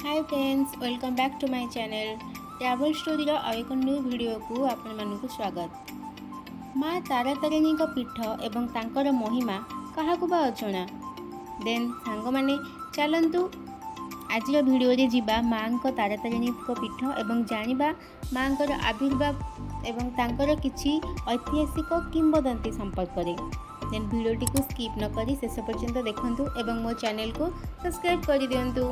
Hi friends, welcome back to my channel. Travel ଷ୍ଟୋରିର ଆଉ ଏକ new ଭିଡ଼ିଓକୁ ଆପଣମାନଙ୍କୁ ସ୍ୱାଗତ। ମା ତାରାତାରିଣୀଙ୍କ ପୀଠ ଏବଂ ତାଙ୍କର ମହିମା କାହାକୁ ବା ଅଜଣା? ଦେନ୍ ସାଙ୍ଗମାନେ, ଚାଲନ୍ତୁ ଆଜିର ଭିଡ଼ିଓରେ ଯିବା ମାଙ୍କ ତାରାତାରିଣୀଙ୍କ ପୀଠ ଏବଂ ଜାଣିବା ମାଙ୍କର ଆବିର୍ଭାବ ଏବଂ ତାଙ୍କର କିଛି ଐତିହାସିକ କିମ୍ବଦନ୍ତୀ ସମ୍ପର୍କରେ। ଦେନ୍ ଭିଡ଼ିଓଟିକୁ ସ୍କିପ୍ ନ କରି ଶେଷ ପର୍ଯ୍ୟନ୍ତ ଦେଖନ୍ତୁ ଏବଂ ମୋ ଚ୍ୟାନେଲକୁ ସବସ୍କ୍ରାଇବ୍ କରିଦିଅନ୍ତୁ।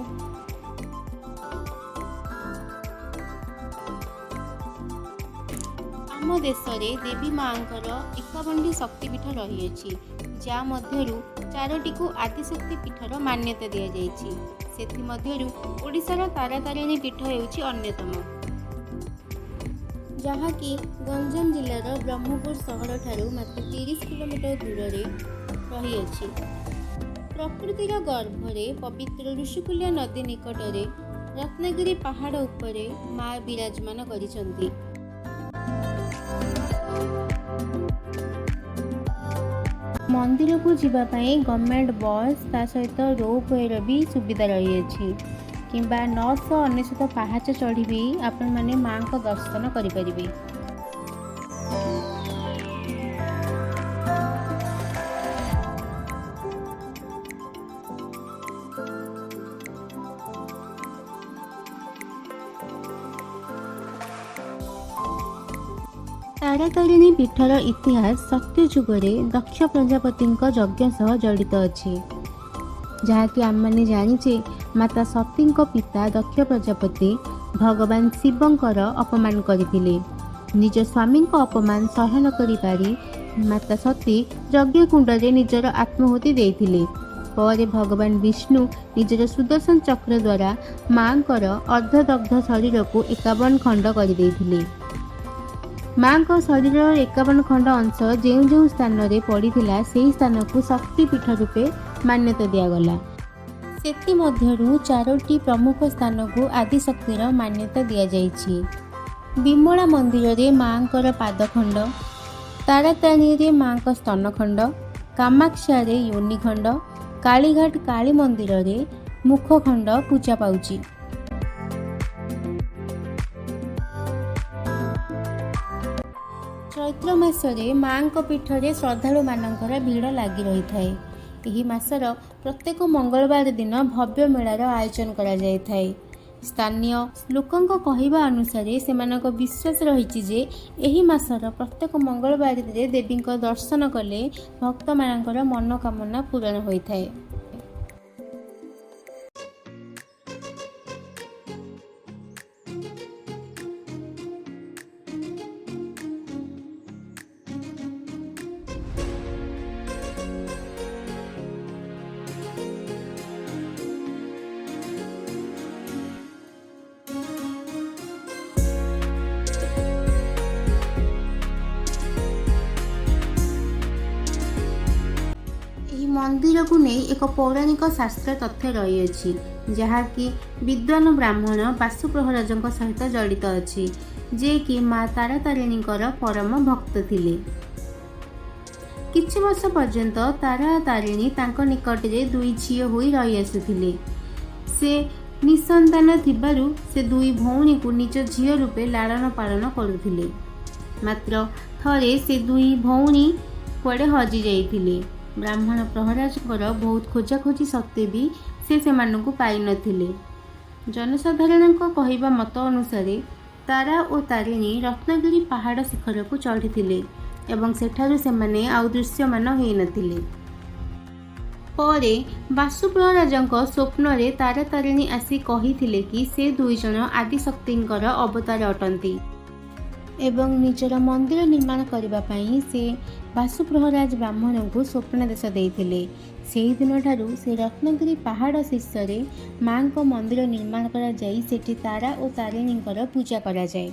ଆମ ଦେଶରେ ଦେବୀ ମାଙ୍କର 51ଟି ଶକ୍ତିପୀଠ ରହିଅଛି, ଯାହା ମଧ୍ୟରୁ ଚାରୋଟିକୁ ଆଦିଶକ୍ତି ପୀଠର ମାନ୍ୟତା ଦିଆଯାଇଛି। ସେଥିମଧ୍ୟରୁ ଓଡ଼ିଶାର ତାରାତାରିଣୀ ପୀଠ ହେଉଛି ଅନ୍ୟତମ, ଯାହାକି ଗଞ୍ଜାମ ଜିଲ୍ଲାର ବ୍ରହ୍ମପୁର ସହରଠାରୁ ମାତ୍ର 30 କିଲୋମିଟର ଦୂରରେ ରହିଅଛି। ପ୍ରକୃତିର ଗର୍ଭରେ ପବିତ୍ର ଋଷିକୁଲ୍ୟା ନଦୀ ନିକଟରେ ରତ୍ନଗିରି ପାହାଡ଼ ଉପରେ ମା ବିରାଜମାନ କରିଛନ୍ତି। ମନ୍ଦିରକୁ ଯିବା ପାଇଁ ଗଭର୍ଣ୍ଣମେଣ୍ଟ ବସ୍, ତା ସହିତ ରୋପୱେର ବି ସୁବିଧା ରହିଅଛି କିମ୍ବା 999 ପାହାଚ ଚଢ଼ି ବି ଆପଣମାନେ ମାଙ୍କ ଦର୍ଶନ କରିପାରିବେ। ତାରାତାରିଣୀ ପୀଠର ଇତିହାସ ସତ୍ୟ ଯୁଗରେ ଦକ୍ଷ ପ୍ରଜାପତିଙ୍କ ଯଜ୍ଞ ସହ ଜଡ଼ିତ ଅଛି, ଯାହାକି ଆମେମାନେ ଜାଣିଛେ, ମାତା ସତୀଙ୍କ ପିତା ଦକ୍ଷ ପ୍ରଜାପତି ଭଗବାନ ଶିବଙ୍କର ଅପମାନ କରିଥିଲେ। ନିଜ ସ୍ୱାମୀଙ୍କ ଅପମାନ ସହ୍ୟ ନ କରିପାରି ମାତା ସତୀ ଯଜ୍ଞକୁଣ୍ଡରେ ନିଜର ଆତ୍ମାହୁତି ଦେଇଥିଲେ। ପରେ ଭଗବାନ ବିଷ୍ଣୁ ନିଜର ସୁଦର୍ଶନ ଚକ୍ର ଦ୍ୱାରା ମାଙ୍କର ଅର୍ଦ୍ଧଦଗ୍ଧ ଶରୀରକୁ 51 ଖଣ୍ଡ କରିଦେଇଥିଲେ। ମାଙ୍କ ଶରୀରର 51 ଖଣ୍ଡ ଅଂଶ ଯେଉଁ ଯେଉଁ ସ୍ଥାନରେ ପଡ଼ିଥିଲା, ସେହି ସ୍ଥାନକୁ ଶକ୍ତିପୀଠ ରୂପେ ମାନ୍ୟତା ଦିଆଗଲା। ସେଥିମଧ୍ୟରୁ ଚାରୋଟି ପ୍ରମୁଖ ସ୍ଥାନକୁ ଆଦିଶକ୍ତିର ମାନ୍ୟତା ଦିଆଯାଇଛି। ବିମଳା ମନ୍ଦିରରେ ମାଙ୍କର ପାଦଖଣ୍ଡ, ତାରାତାରିଣୀରେ ମାଙ୍କ ସ୍ତନଖଣ୍ଡ, କାମାକ୍ଷାରେ ୟୋନିଖଣ୍ଡ, କାଳିଘାଟ କାଳୀ ମନ୍ଦିରରେ ମୁଖଖଣ୍ଡ ପୂଜା ପାଉଛି। ଚୈତ୍ର ମାସରେ ମାଙ୍କ ପୀଠରେ ଶ୍ରଦ୍ଧାଳୁମାନଙ୍କର ଭିଡ଼ ଲାଗି ରହିଥାଏ। ଏହି ମାସର ପ୍ରତ୍ୟେକ ମଙ୍ଗଳବାର ଦିନ ଭବ୍ୟ ମେଳାର ଆୟୋଜନ କରାଯାଇଥାଏ। ସ୍ଥାନୀୟ ଲୋକଙ୍କ କହିବା ଅନୁସାରେ ସେମାନଙ୍କ ବିଶ୍ୱାସ ରହିଛି ଯେ ଏହି ମାସର ପ୍ରତ୍ୟେକ ମଙ୍ଗଳବାରରେ ଦେବୀଙ୍କ ଦର୍ଶନ କଲେ ଭକ୍ତମାନଙ୍କର ମନୋକାମନା ପୂରଣ ହୋଇଥାଏ। ଏହି ମନ୍ଦିରକୁ ନେଇ ଏକ ପୌରାଣିକ ଶାସ୍ତ୍ର ତଥ୍ୟ ରହିଅଛି, ଯାହାକି ବିଦ୍ୱାନ ବ୍ରାହ୍ମଣ ବାସୁ ପ୍ରହରାଜଙ୍କ ସହିତ ଜଡ଼ିତ ଅଛି, ଯିଏକି ମା ତାରାତାରିଣୀଙ୍କର ପରମ ଭକ୍ତ ଥିଲେ। କିଛି ବର୍ଷ ପର୍ଯ୍ୟନ୍ତ ତାରା ତାରିଣୀ ତାଙ୍କ ନିକଟରେ ଦୁଇ ଝିଅ ହୋଇ ରହିଆସୁଥିଲେ। ସେ ନିଃସନ୍ତାନ ଥିବାରୁ ସେ ଦୁଇ ଭଉଣୀକୁ ନିଜ ଝିଅ ରୂପେ ଲାଳନ ପାଳନ କରୁଥିଲେ। ମାତ୍ର ଥରେ ସେ ଦୁଇ ଭଉଣୀ କୁଆଡ଼େ ହଜି ଯାଇଥିଲେ। ବ୍ରାହ୍ମଣ ପ୍ରହରାଜଙ୍କର ବହୁତ ଖୋଜାଖୋଜି ସତ୍ତ୍ୱେ ବି ସେ ସେମାନଙ୍କୁ ପାଇନଥିଲେ। ଜନସାଧାରଣଙ୍କ କହିବା ମତ ଅନୁସାରେ ତାରା ଓ ତାରିଣୀ ରତ୍ନଗିରି ପାହାଡ଼ ଶିଖରକୁ ଚଢ଼ିଥିଲେ ଏବଂ ସେଠାରୁ ସେମାନେ ଆଉ ଦୃଶ୍ୟମାନ ହୋଇନଥିଲେ। ପରେ ବାସୁ ପ୍ରହରାଜଙ୍କ ସ୍ୱପ୍ନରେ ତାରା ତାରିଣୀ ଆସି କହିଥିଲେ କି ସେ ଦୁଇଜଣ ଆଦିଶକ୍ତିଙ୍କର ଅବତାର ଅଟନ୍ତି ଏବଂ ନିଜର ମନ୍ଦିର ନିର୍ମାଣ କରିବା ପାଇଁ ସେ ବାସୁ ପ୍ରହରାଜ ବ୍ରାହ୍ମଣଙ୍କୁ ସ୍ୱପ୍ନାଦେଶ ଦେଇଥିଲେ। ସେହିଦିନଠାରୁ ସେ ରତ୍ନଗିରି ପାହାଡ଼ ଶୀର୍ଷରେ ମାଙ୍କ ମନ୍ଦିର ନିର୍ମାଣ କରାଯାଇ ସେଠି ତାରା ଓ ତାରିଣୀଙ୍କର ପୂଜା କରାଯାଏ।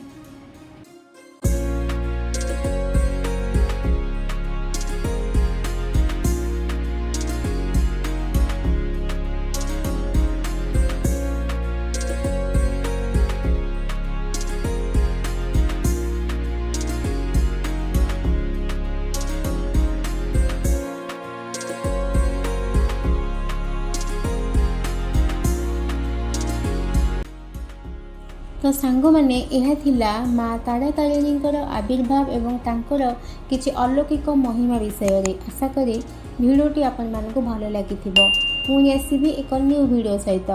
ତ ସାଙ୍ଗମାନେ, ଏହା ଥିଲା ମା ତାରାତାରିଣୀଙ୍କର ଆବିର୍ଭାବ ଏବଂ ତାଙ୍କର କିଛି ଅଲୌକିକ ମହିମା ବିଷୟରେ। ଆଶା କରେ ଭିଡ଼ିଓଟି ଆପଣମାନଙ୍କୁ ଭଲ ଲାଗିଥିବ। ପୁଣି ଆସିବି ଏକ ନ୍ୟୁ ଭିଡ଼ିଓ ସହିତ।